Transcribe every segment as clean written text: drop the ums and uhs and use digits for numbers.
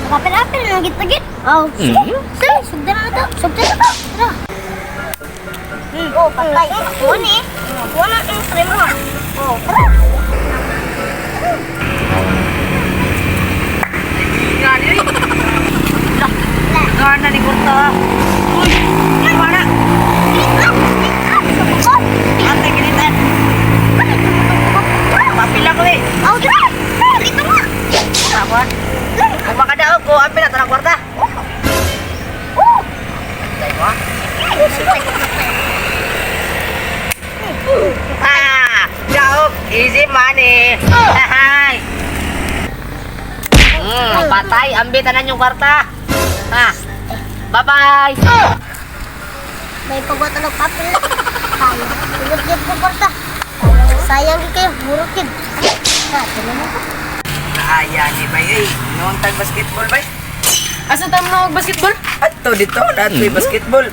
Kapil-apil na git-git. Oh, sige. Sige, sugdan na to. Sugdan na to. Tara. Oh, patay. Kuha ni. Kuha na ang try mo. Oh, tara. Gana ni kwarta. Uy, ano na? Ate, ginitan. Papila ko eh. Oh, tara. Dito mo. Tama. Kung makadaog ko, apil na tanang kwarta. Oh. Tayo ah. Ah, daog, easy money. Hay. Patay, ambi tanan yung kwarta. Ha. Bye-bye. May pagwat ng papel. Tayo. Tulog yun po kwarta. Sayang yun kayo. Murot yun. Ha, tuloy mo pa. Ayan ni bay ay, noon tag basketball bay. Asa tamo na basketball? Ato dito na ato'y basketball.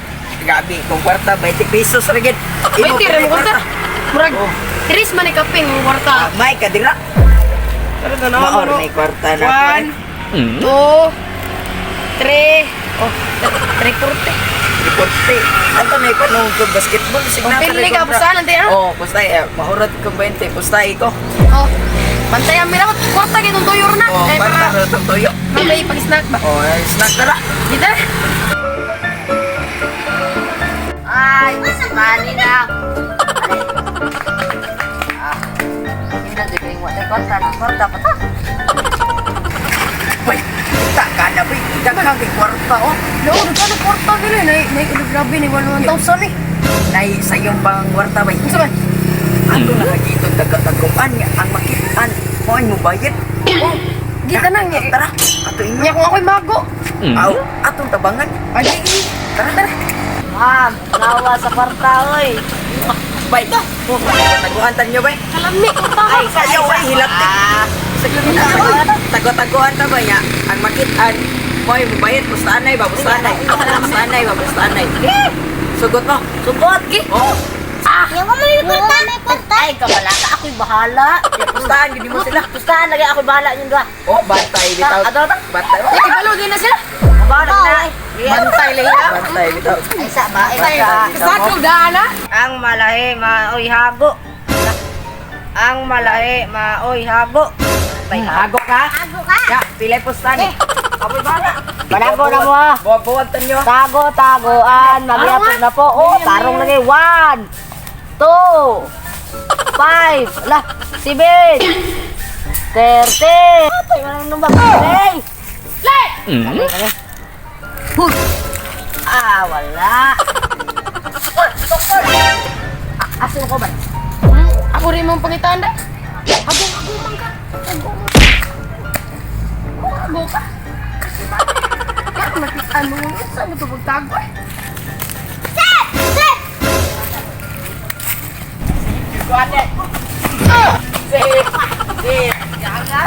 Gabi kung kwarta 20 pesos ra gid. May tira mo kwarta. Murag, Oh. tres man ni kapin mo kwarta. May kadira. Tara na Maor may kwarta na. One, two, three, oh, 3:40. Reporte. Ato may panong ko basketball Oh, pili ka, pustahan lang tayo, ah. Oh, pustay eh, mahurot ko 20, pustay ko. Oh, pantay ang miramat. Kwarta kitong tuyo na. Oh, Eh, kwarta para ra tong tuyo. mamay pag-snack ba? Oh, eh, snack tara. Dito. Ay, easy money na. Ah, hindi na dito yung kwarta na kwarta pa ta. Bay, kita ka na bay. Daghang kay kwarta oh. No, nagkano kwarta gani? Nay, nay, grabe ni 1,000 eh. Nay sa iyong pang kwarta bay. Unsa man? Ato nakagito taga-taguan nga ang makitaan mo ay mobayad. Oh, gita na niya. Tara, ato inyo. Nya kung ako'y mago. Aw, atong tabangan. Ay, ay, Tara, tara. Ma'am, nawa sa kwarta oy. Bay, taguan ta niyo bay. kalami kwarta. Ay, Ayaw ay hilat. Tago-taguan ta ba niya? Ang makitaan mo ay mobayad pustaanay ba pustaanay. Pustaanay ba pustaanay. Sugot mo. Sugot gi. Oh, Yawa mo may kwarta. May kwarta. Ay, kabala ka ako'y bahala. pustahan gid mo sila. Pustahan lagi ako'y bahala yung duha. Oh, bantay bitaw. Ato ta. Bantay. Ay, kibalo din na sila. Bahala na. Bantay liya. Bantay bitaw. Ay sa ba? Ay sa. Kasako daan na. Ang malahi maoy hago. Ang malahi maoy hago. Bay, hago ka. Ago ka. Ya, pilay pustahan eh. Ako'y bahala. Panago na mo ah. Buwag-buwag ta niyo. Tago, tagoan, magyapon na po. Oh, tarong lagi. 1, 2, 5, ala, 7, 13. Patay, wala nang numba. Hey! Le! Huh. Ah, wala. Ah, asin ko ba? Ako rin mong pangitaan da. Ago, ago man ka. Ago man. Oh, ago ka. Kaya makitaan mo nga saan mo ito magtago eh. Set! Set!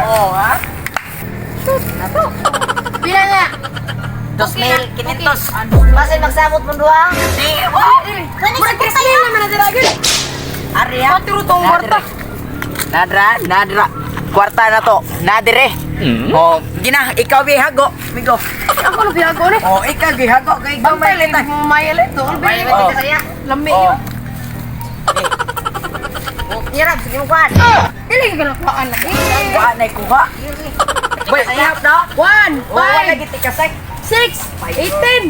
Oh, ha? Pila na. 2,500. Basin magsamot mo duha. Murag 3,000 naman na dira agad. Arya. Patiro tong kwarta. Nadra, nadra. Kwarta na to. Nadire. Oh, gina, ikaw bihago. Migo. Ako na biyago ni. Oh, ikaw bihago kay ikaw Bantay may lang may alit do. May Oh. saya. Lami Oh. yun. Oh, Nirab, sige mo kuan. Dili ka na kuhaan lagi. Kuha na kuha. Wait, ihap na. 1, Oh, wala 5, gid tikasay. 6, 18,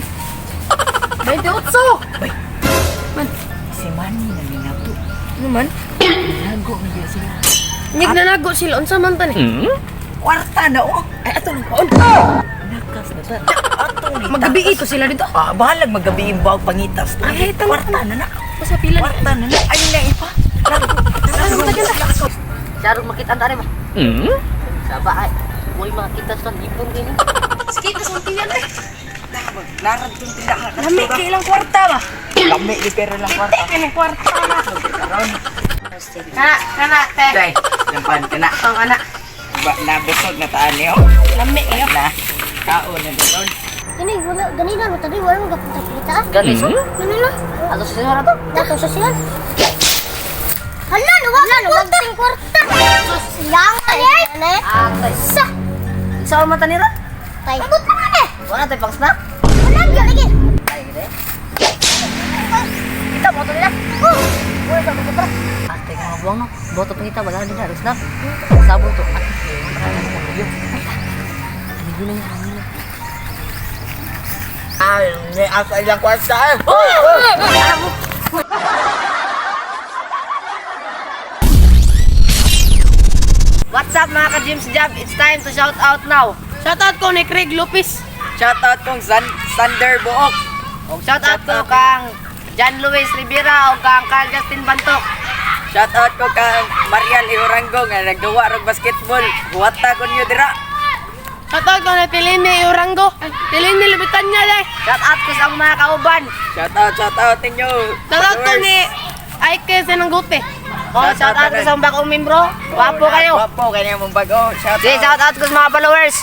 28. Bay. Man, Si Manny na minato. ano man? Hago na gyud sila. Nagnanago sila. Unsa man ta ni? Kwarta na oh. Ay, ato nang kuon. Nakas na ta. Ato ni. Magabi ito sila dito. Ah, bahalag magabi yung bawag pangitas. Ay, tama. Kwarta na na. Basta pila. Kwarta na na. Ay na ipa. Ano ta Sarong makita ang ba? Saba ay. Uy, mga kita sa ipon gini. Sige, tas ang tiyan eh. Larad tong tindahan. Lami kay ilang kwarta ba? Lami ni pero lang kwarta. Tete kay kwarta na. Kana, kana, te. Day, lampan ka na. Ang ana. Ba, nabusog na taan niyo. Lami kayo. Na, kaon na doon. Gani, wala, gani na, tadi wala mo gapunta kita. Gani so. Gani na. Ato sa senyor ato. Dato sa siyan. Hala, nawag ang kwarta. Kwarta. Sus, yang ay. Atay. Sa. Sa mata nira. Patay. Abot na nga eh. Wala tayo pang snack. Wala gyud lagi. Ay, gede. Kita mo to nila. Oh. Wala sa mga tara. Ate ka mga buwang no. Boto pangita wala na nila snack. Sabon to. Ate. Amigo na yan, amigo na. Ay, may asa ilang kwarta eh. What's up mga ka-James Job? It's time to shout out now. Shoutout ko ni Craig Lopez. Shout out kong Sander Buok. Og shout out ko kang John Luis Rivera o kang Carl Justin Bantok. Shout out ko kang Marian Iurango nga nagduwa rog basketball. Buhata ko niyo dira. Shoutout ko ni Tilene Orango. Tilene Libitanya dai. Shout out ko sa akong mga kauban. Shout out ninyo. Shoutout ko Followers. ni Ike Senanggote. Oh, shout out ko sa akong bagong membro. Wapo kayo. Wapo kayo mong bago. Shout Sige, out. shout out ko sa mga followers.